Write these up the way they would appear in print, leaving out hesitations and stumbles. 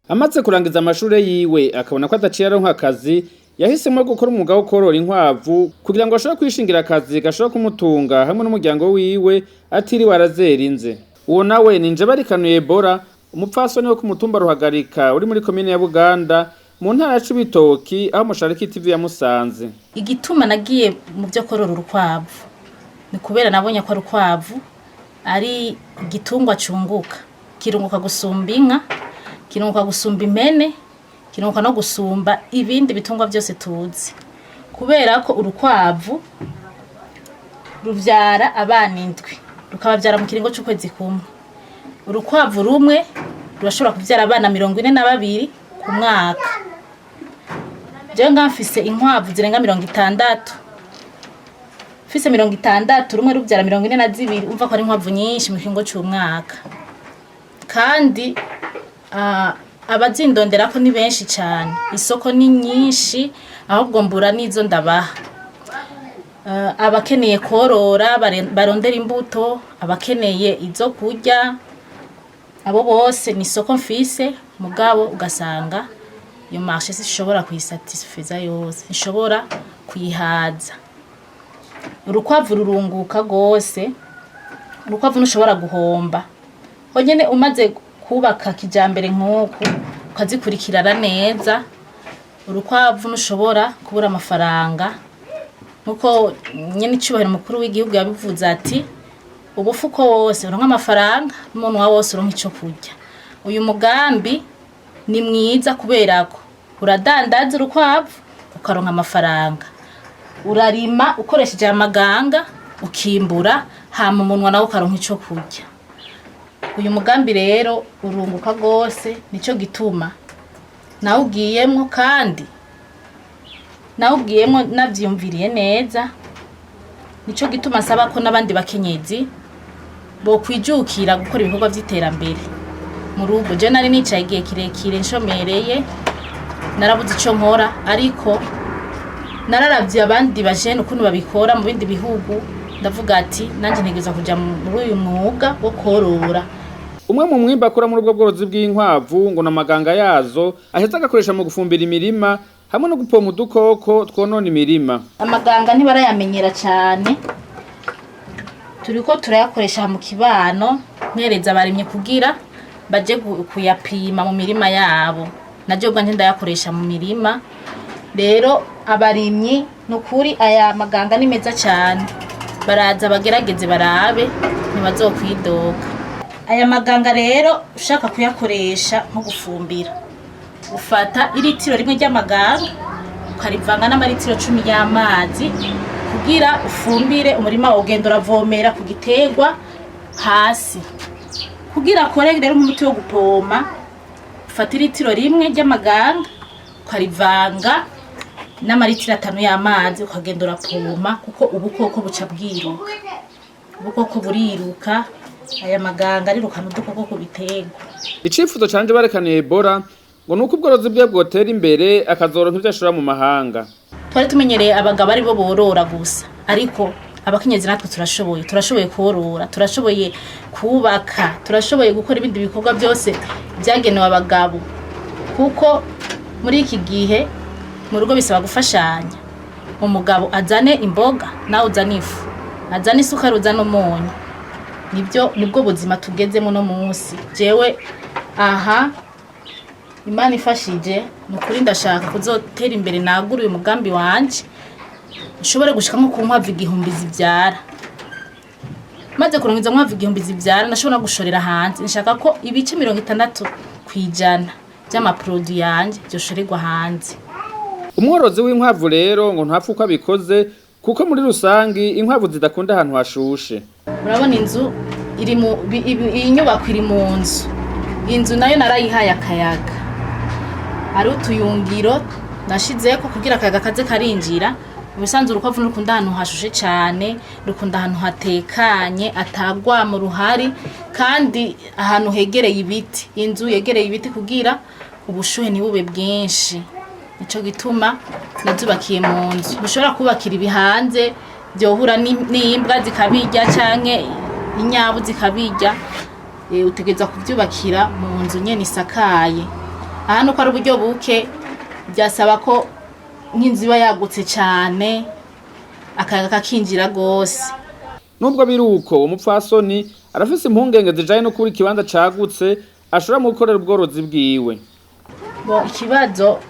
Amaze kurangiza amashure yiwe akabona ko adaciye aronka akazi, yahisemwo gukora umwuga wo korora inkwavu kugira ngo ashobore kwishingira akazi gashobora kumutunga hamwe n'umuryango wiwe atiriwe arazera inze. Uwo nawe ni Njebarikanuye Ebola, umupfasoni wo ku mutumba Ruhagarika uri muri komine ya Buganda mu ntara ya Cibitoki, aho Mushariki TV yamusanze. Igituma nagiye mu byo korora urukwavu ni kubera nabonye ko urukwavu ari igitungwa cunguka, kirunguka gusumba inka, kirunguka gusumba impene, kirunguka no gusumba ibindi bitungwa byose tuzi, kubera ko urukwavu ruvyara abana 7, rukabavyara mu kiringo c'ukwezi kumwe. Urukwavu rumwe rurashobora kuvyara abana 42 ku mwaka. Jewe nga mfise inkwavu zirenga 60, mfise 60, rumwe ruvyara 42, umva ko ari inkwavu nyinshi mu kiringo c'umwaka. Kandi abazindonderako ni benshi cane, isoko ni nyinshi, ahubwo mbura n'izo ndabaha. Abakeneye korora barondera imbuto, abakeneye izo kurya, abo bose ni isoko mfise, mugabo ugasanga iyo marché sishobora kuyisatisfiza yose, nshobora kuyihaza. Urukwavu rurunguka gose, urukwavu ntushobora guhomba. Honyene umaze kubaka kijambere nk'uku, ukazikurikirana neza, urukwavu ntushobora kubura amafaranga. Nkuko nyene icubahiro mukuru w'igihugu yabivuze ati: "Ubufuko wose uronka amafaranga, n'umunwa wose uronka ico kurya." Uyu mugambi ni mwiza kubera ko uradandaza urukwavu ukaronka amafaranga, urarima ukoresheje amaganga ukimbura, hama umunwa nawo ukaronka ico kurya. Uyu mugambi rero urunguka gose, nico gituma nawugiyemwo, kandi nawugiyemwo navyiyumviriye neza. Nico gituma nsaba ko n'abandi bakenyezi bokwijukira gukora ibikorwa vy'iterambere mu rugo. Je nari nicaye igihe kirekire nshomereye, narabuze ico nkora, ariko nararavye abandi bajene ukuntu babikora mu bindi bihugu, ndavuga ati: "Nanje ntegerezwa kuja muri uyu mwuga wo korora." Umwe mu mwimbu akura muri ubwo bworozi bw'inkwavu ngo ni amaganga yazo, aheza agakoresha mu gufumbira imirima hamwe no gupompa udukoko twonona imirima. Amaganga ntibarayamenyera cyane, turiko turayakoresha mu kibano, mpereza abarimyi kugira baje kuyapima mu mirima yabo. Naryo ubwanje ndayakoresha mu mirima. Rero abarimyi, nukuri aya maganga ni meza cyane, baraza bagerageze barabe, ntibazokwidoga. Aya maganga rero ushaka kuyakoresha nko gufumbira, ufata iritiro 1 ry'amaganga ukarivanga n'amaritiro 10 y'amazi kugira ufumbire umurima wawe, ugenda uravomera ku giterwa hasi. Kugira akore rero nk'umuti wo gupompa, ufata iritiro 1 ry'amaganga ukarivanga n'amaritiro 5 y'amazi, ukagenda urapompa, kuko ubukoko buca bwiruka, ubukoko buriruka. Aya maganga arirukana udukoko ku biterwa. Icifuzo canje barekaniye Ebola ngo nuko ubworozi bwe bwotera imbere, akazoronka ivyo ashora mu mahanga. Twari tumenyereye abagabo aribo borora gusa, ariko abakenyezi natwe turashoboye, turashoboye korora, turashoboye kubaka, turashoboye gukora ibindi bikorwa byose byagenewe abagabo, kuko muri iki gihe mu rugo bisaba gufashanya. Umugabo azane imboga, nawe uzane ifu, azane isukari, uzane umunyu. Nibyo, nibwo buzima tugezemo no munsi. Jewe aha Imana ifashije, ni ukuri ndashaka kuzotera imbere, nagura uyu mugambi wanje, nshobore gushika nko ku nkwavu 1000 zivyara. Maze kuronka izo nkwavu 1000 zivyara, ndashobora gushorera hanze. Nshaka ko ibice 60% vy'amaproduits yanje vyoshorerwa hanze. Umworozi w'inkwavu rero ngo ntapfa uko abikoze, kuko muri rusangi inkwavu zidakunda ahantu hashushe. Urabona inzu iri mu iyi nyubako iri mu nzu. Inzu nayo narayihaye akayaga, hari utuyungiro nashizeko kugira akayaga kaze karinjira. Mu bisanzwe urukwavu ntirukunda ahantu hashushe cane, rukunda ahantu hatekanye, atagwamo ruhari, kandi ahantu hegereye ibiti, inzu yegereye ibiti, kugira ubushuhe ntibube bwinshi. Nico gituma nazubakiye mu nzu. Ntushobora kubakira ibi hanze, vyohura n'imbwa zikabirya canke inyabu zikabirya. Utegerezwa kuvyubakira mu nzu nyene isakaye. Aha nuko ari uburyo buke, byasaba ko nk'inzu iba yagutse cyane, akayaga kakinjira rwose. Nubwo biri uko, umupfasoni arafise impungenge zijanye no kubura ikibanza cagutse ashobora mu gukorera ubworozi bwiwe. Bo, ikibazo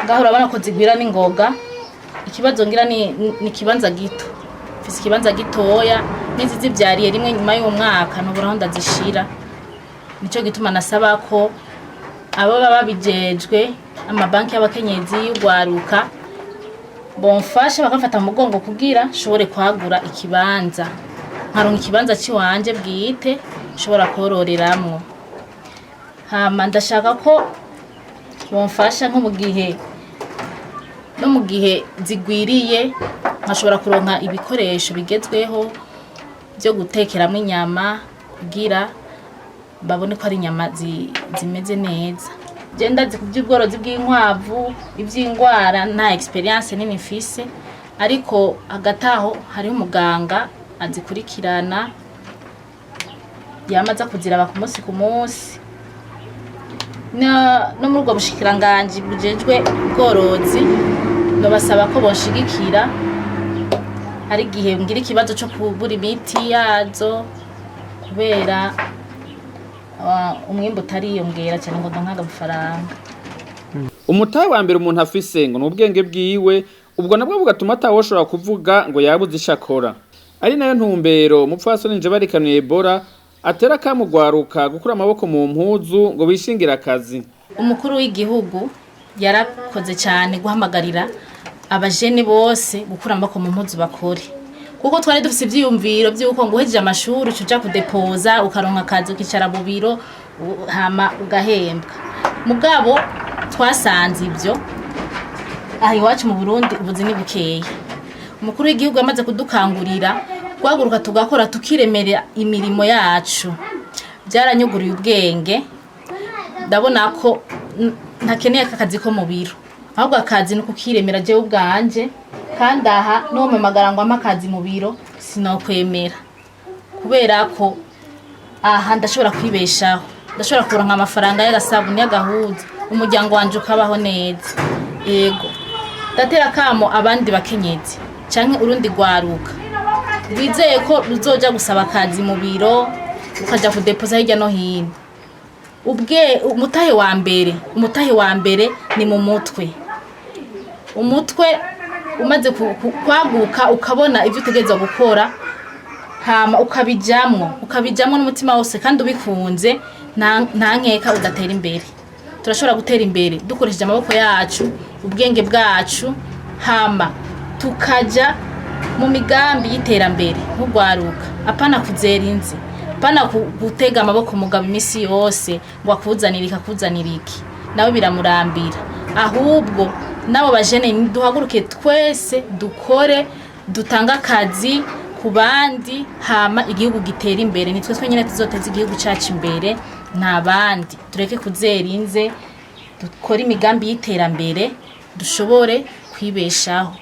ngaho urabona ko zigwira n'ingoga. Ikibazo ngira ni ikibanza gito. Mfise ikibanza gitoya, n'izi zivyariye rimwe nyuma y'umwaka ntubura aho ndazishira. Nico gituma nasaba ko abo baba babijejwe, amabanki y'abakenyezi, y'ugwaruka, bomfasha bakamfata mu mugongo kugira nshobore kwagura ikibanza, nkaronka ikibanza ciwanje bwite nshobora kororeramwo. Hama ndashaka ko bomfasha nko mu gihe no mu gihe zigwiriye, nkashobora kuronka ibikoresho bigezweho byo gutekeramo inyama kugira babone ko ari inyama zimeze neza. Je ndazi ku by'ubworozi bw'inkwavu, iby'ingwara nta experience nini mfise, ariko hagati aho hariho umuganga azikurikirana, yama aza kuziraba ku munsi ku munsi. No muri ubwo bushikiranganji bujejwe ubworozi, ndabasaba ko bonshigikira. Hari igihe ngira ikibazo co kubura imiti yazo kubera umwimbu utariyongera cyane ngo ndonke amafaranga. Umutahe wa mbere umuntu afise ngo ni ubwenge bwiwe, ubwo nabwo bugatuma atawoshobora kuvuga ngo yabuze ico akora. Ari nayo ntumbero umupfasoni Njebarikanuye Ebola atera kamugwaruka gukura amaboko mu mpuzu ngo bishingire akazi. Umukuru w'igihugu yarakoze cyane guhamagarira abajene bose gukura amaboko mu mpuzu bakore, kuko twari dufise ivyiyumviro vy'uko ngo uhejeje amashuri uca uja kudepoza, ukaronka akazi, ukicara mu biro, hama ugahembwa. Mugabo twasanze ivyo aha iwacu mu Burundi ubuzi ni bukeya. Umukuru w'igihugu yamaze kudukangurira guhaguruka tugakora, tukiremera imirimo yacu. Byaranyuguriye ubwenge, ndabona ko ntakeneye aka kazi ko mu biro, ahubwo akazi ni ukukiremera jewe ubwanje. Kandi aha nuwompamagara ngo ampe akazi mu biro sinokwemera, kubera ko aha ndashobora kwibeshaho, ndashobora kuronka amafaranga y'agasabuni, y'agahuza, umuryango wanje ukabaho neza. Yego, ndatera akamo abandi bakenyezi canke urundi rwaruka rwizeye ko ruzoja gusaba akazi mu biro, ukaja kudepoza hirya no hino. Ubwe umutahe wa mbere, umutahe wa mbere ni mu mutwe. Umutwe umaze kwaguka, ukabona ibyo utegerezwa gukora, hama ukabijamwo n'umutima wose kandi ubikunze, nta nkeka udatera imbere. Turashobora gutera imbere dukoresheje amaboko yacu, ubwenge bwacu, hama tukaja mu migambi y'iterambere nk'urwaruka, apana kuzera inzi, apana gutega amaboko umugabo iminsi yose ngo akuzanire iki, akuzanire iki, nawe biramurambira. Ahubwo n'abo bajene duhaguruke twese dukore, dutange akazi ku bandi, hama igihugu gitera imbere. Ni twe twenyine tuzoteza igihugu cacu imbere, nta bandi. Tureke kuzera inze, dukore imigambi y'iterambere, dushobore kwibeshaho.